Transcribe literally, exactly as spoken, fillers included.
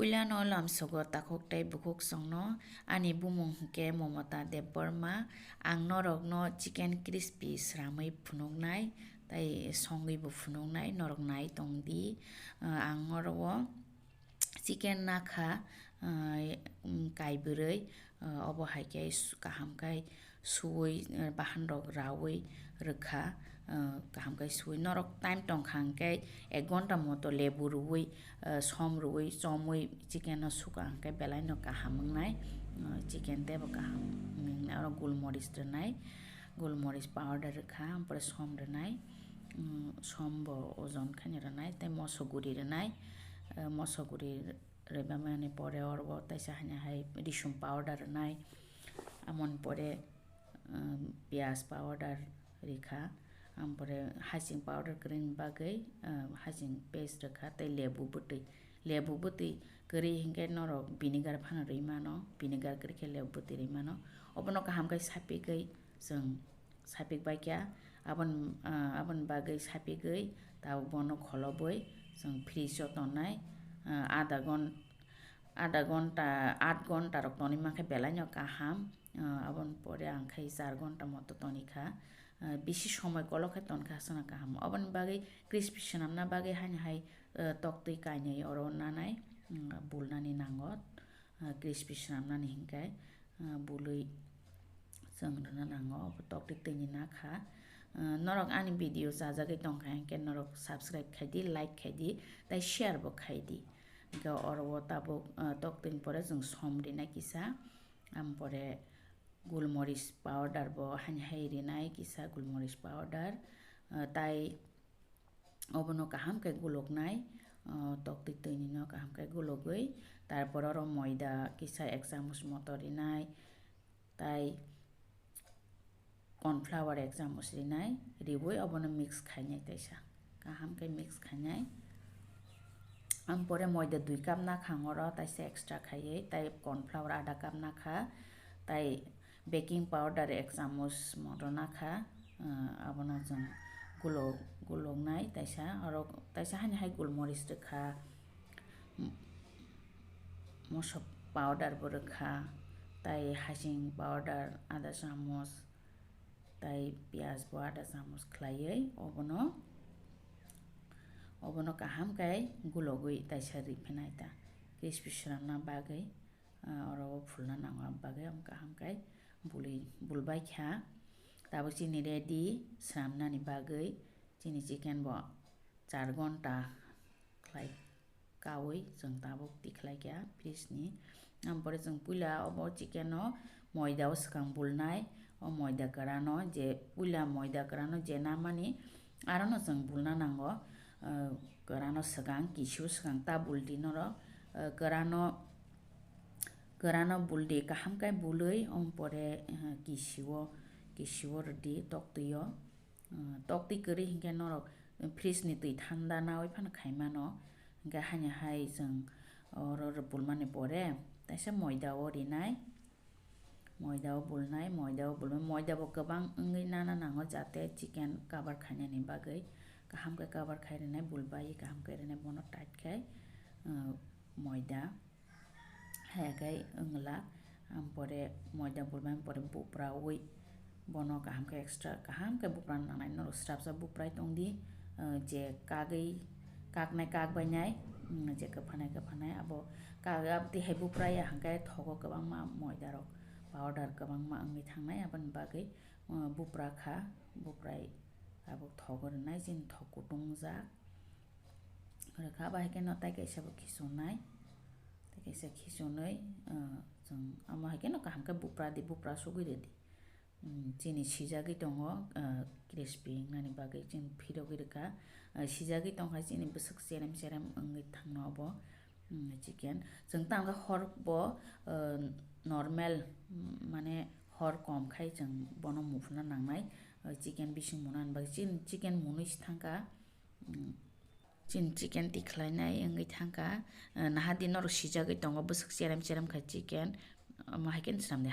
Puilano lamsogo takhuk tei bukhuk chwngno, ani bumung hwnkhe Momota Debbarma. Ang norokno chicken crispy sramwi phunuknai tei songwibo phunuknai, norok nai tongdi. Ah, ang oro o chicken nakha, ah, mm, kaibrwi, ah, obo hai khe su-, kaham khai suwi, ah, bahan rok rawi rwkha, ah, kaham khai suwi. Norok time tongkha hwnkhe ek ghonta moto lebu rwwi, ah, som rwwi, chomwi chicken no suka hwnkhe belai no kaham wngnai, ah, chicken teibo kaham wngnai. Oro gulmoris rwnai, gulmoris powder rwkha, ampore som rwnai, mm, som bo ojon khaino rwnai, tei moso guri rwnai, ah, moso guri rwbamani pore oro o taisa haino hai risum powder rwnai, amoni pore, um, piyaj powder rikha, ampore hasing powder kwrwini bagwi, um, hasing paste rwkha tei lebu bwtwi, lebu bwtwi kwrwi hinkhe norok vinegar phano rwi mano, vinegar kwrwi khe lebu bwtwi rwi mano, obono kaham khe sapigwi chwng sapik bai kha, abon, ah, aboni bagwi sapigwi tabuk bono kholobwi chwng fridge o tonnai, ah, adha ghon-, adha ghonta, aat ghonta rok tonwi mankhe belai no kaham, ah, aboni pore ang khai char ghonta moto tonikha, ah, bisi somoi kolok khe tonkha aswkno kaham. Aboni bagwi crispy swnamna bagwi haino hai, ah, toktwi kainwi oro nanai, mm, bulnani nango, ah, crispy swnamnani hinkhe. Ah, bului chwng rwna nango, obo toktwi twini nakha. Ah, norok ani video chajagwi tongkha hinkhe norok subscribe khaidi, like khaidi, tei share bo khaidi. Hinkhe oro o tabuk, ah, toktwini pore chwng som rinai kisa, ampore gulmoris powder bo haino hai rinai kisa gulmoris powder, ah, tai Obono kaham khe guluknai, ah, toktwi twini no kaham khe gulugwi, tarpor oro moida kisa ek chamuch moto rinai, tai corn flour ek chamuch rinai, riwi obono mix khainai taisa, kaham khe mix khainai. Ampore moida dui cup nakha ang oro, taisa extra khaiwi, tai corn flour adha cup nakha, tai baking powder ek chamuch moto nakha, ah, abono chwng gulo-, guloknai taisa, oro taisa haino hai gulmoris rwkha, m-, moso powder bo rwkha, tai hasing powder adha chamuch, tai piyaj bo adha chamuch khlaiwi obono, obono kaham khe gulogwi taisa riphinai ta crispy swnamna bagwi. Ah, oro o phulna nango, aboni bagwi ang kaham khe bului, bulbai kha. Tabuk chini ready swnamnani bagwi, chini chicken bo char ghonta khlai kaui chwng tabuk tikhlai kha fridge ni. Ampore chwng puila obo chicken no moida o swkang bulnai, o moida kwrano je puila moida kwrano je namani arono chwng bulna nango, ah, kwrano swkang, kisiu swkang ta buldi norok, ah, kwrano Kwrano buldi kaham khe bului, ompore, eh, kisiwo, kisiwo rwdi toktwio. Eh, toktwi kwrwi hinkhe norok fridge ni twi thanda nawi phano khai mano. Hinkhe haino hai chwng oro rw-, bulmani pore taisa moida o rinai. Moida o bulnai, moida o bulmai, moida bo kwbang wngwi nana nango jate chicken cover khainani bagwi. Kaham khe cover khai rwnai, bulbai kaham khe rwnai bono tight khai, eh, moida. Hai khe wngla, ampore moida bulmani pore buprawi bono kaham khe extra kaham khe bupra nangnai norok srapsa buprai tongdi, eh, je kagwi kaknai kakbainai, mm, je kwphanai kwphanai abo kagwi abo tihai buprai ya hwnkhe thogo kwbangma moida rok powder kwbangma wngwi thangnai aboni bagwi, eh, bupra kha buprai abo thogo rwnai chini thok kutung jak. Rwkha, abo hai kheno tai kaisa bo khichunai, tai kaisa khichunwi, ah, chwng amo hai kheno kaham khe bupra di, bupra sugwi rwdi. Mm, chini sijagwi tongo, ah, crispy wngnani bagwi chini phirogwi rwkha. Ah, sijagwi tongkha chini bwswk cherem cherem wngwi thangno obo, mm, chicken. Chwng tangkha hor bo, ah, normal, mm, mane hor kom khai chwng bono muphuna nangnai, ah, chicken bising munani bagwi. Chini chicken munwi se thangkha. Mm, chini chicken tikhlainai wngwi thangkha. Eh, naha di norok sijagwi tongo bwswk cherem cherem kha chicken. Omo hai khe swnamdi.